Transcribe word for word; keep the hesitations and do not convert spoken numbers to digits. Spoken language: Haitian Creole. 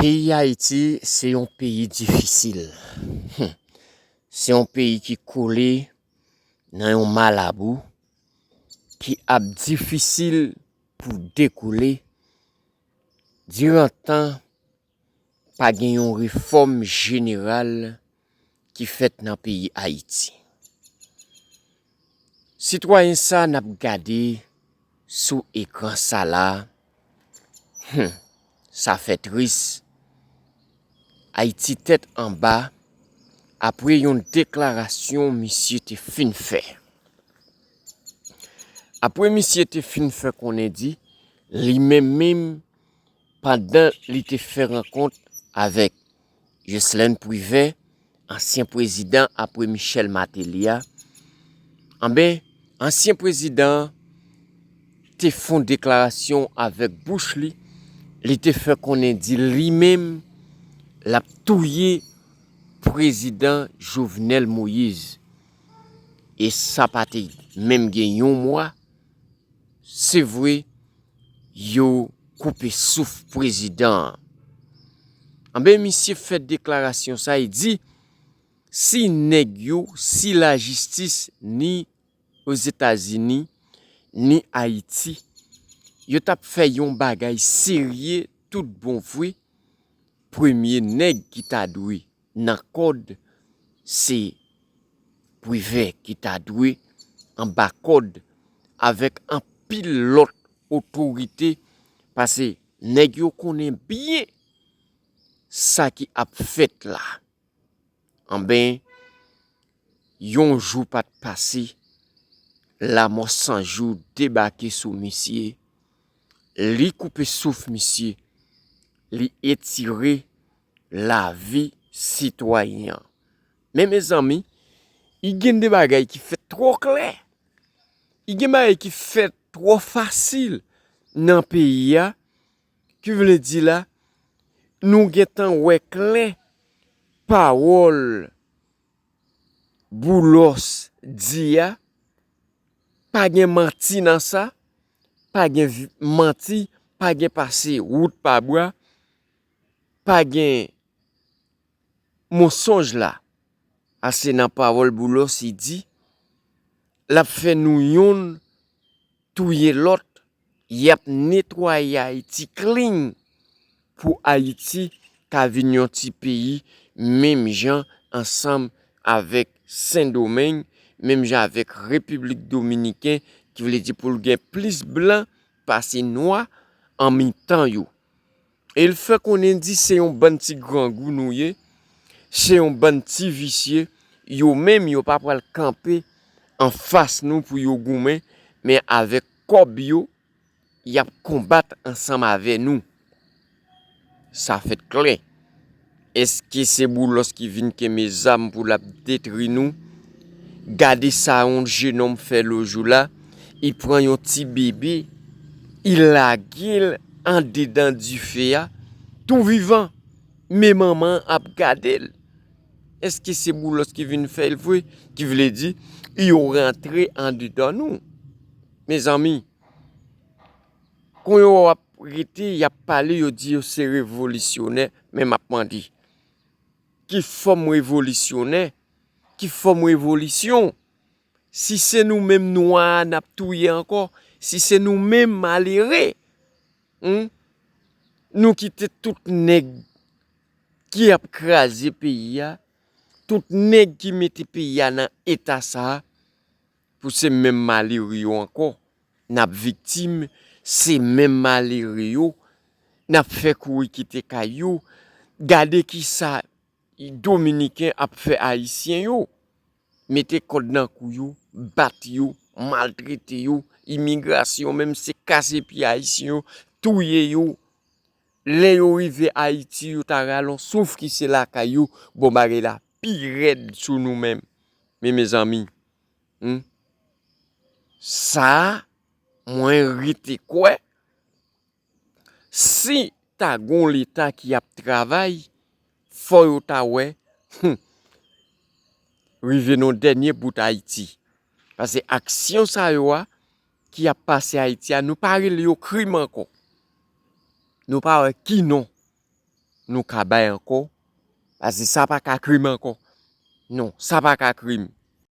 Peyi Ayiti se yon peyi difisil. Hmm. Se yon peyi ki kole nan yon ma labou, ki ap difisil pou dekoule diran tan pa gen yon refòm jeneral ki fèt nan peyi Ayiti. Sitwayen sa n ap gade sou ekran sa la, hmm, sa fè tris. Ayiti tèt anba apre yon deklarasyon misye te fin fè. Apre misye te fin fè konnen di, li menm menm, pandan li te fè rankont avèk Jocelerme Privert, ansyen prezidan apre Michel Martelly a, anben, ansyen prezidan an te fè yon deklarasyon avèk bouch li, li te fè konnen di li menm, l ap touye prezidan Jovenel Moïse. E sa pa te menm gen yon mwa, se vre, yo koupe souf prezidan an. Anben, misye fè deklarasyon sa, li di, si nèg yo, si lajistis, ni Ozetazini, ni Ayiti, yo t ap fè yon bagay serye tout bon vre, premye nèg ki ta dwe nan kòd, se Privè ki ta dwe anba kòd avèk anpil lòt otorite, paske nèg yo konnen byen sa ki ap fèt la. Anben, yon jou pa t pase, Lanmò San Jou debake sou misye, li koupe souf misye, li etire lavi sitwayen an. Men, mezanmi, i gen de bagay ki fèt twò klè. I gen bagay ki fèt twò fasil nan peyi a, ki vle di la, nou gentan wè klè pawòl Boulos di a, pa gen manti nan sa, pa gen vi-, manti, pa gen pase wout pa bwa, pa gen mensonj la. Ase nan pawòl Boulos, li di, l ap fè nou yonn touye lòt, y ap netwaye Ayiti clean pou Ayiti ka vin yon ti peyi menm jan ansanm avèk Sendomeng, menm jan avèk Repiblik Dominiken, ki vle di pou l gen plis blan pase nwa an mitan yo. E l fè konnen di se yon bann ti grangou nou ye, se yon bann ti visye, yo menm yo pa pral kanpe anfas nou pou yo goumen, men avèk kòb yo, y ap konbat ansanm avè nou. Sa fèt klè. Èske se Boulos ki vin kenbe zam pou l ap detri nou? Gade sa yon jenòm fè lòt jou la, li pran yon ti bebe, li lage l andedan dife a, tou vivan, men manman an ap gade l. Èske se Boulos ki vin fè l vre? Ki vle di, yo rantre andedan nou. Mezanmi, kon yo w ap rete, y ap pale, yo di yo se revolisyonè, men m ap mande, ki fòm revolisyonè? Ki fòm revolisyon? Si se nou menm nwa a n ap touye ankò, si se nou menm malere, hmm, nou kite tout nèg ki ap kraze peyi a, tout nèg ki mete peyi a nan eta sa a, pou se menm malere yo ankò n ap viktim, se menm malere yo n ap fè kouri kite kay yo. Gade kisa Dominiken ap fè Ayisyen yo. Mete kòd nan kou yo, bat yo, maltrete yo. Imigrasyon menm se kase pye Ayisyen yo, touye yo. Lè yo rive Ayiti, yo ta rale yon souf ki se lakay yo, bon bagay la pi rèd sou nou menm. Men mezanmi, hmm, sa a, mwen rete kwè, si ta gon Leta ki ap travay, fò yo ta wè, hmm, rive nan dènye bout Ayiti. Paske aksyon sa yo a, ki ap pase Ayiti a, nou pa rele yo krim ankò. Nou pa wè ki non. nou ka bay ankò. Paske sa pa ka krim ankò. Non, sa pa ka krim.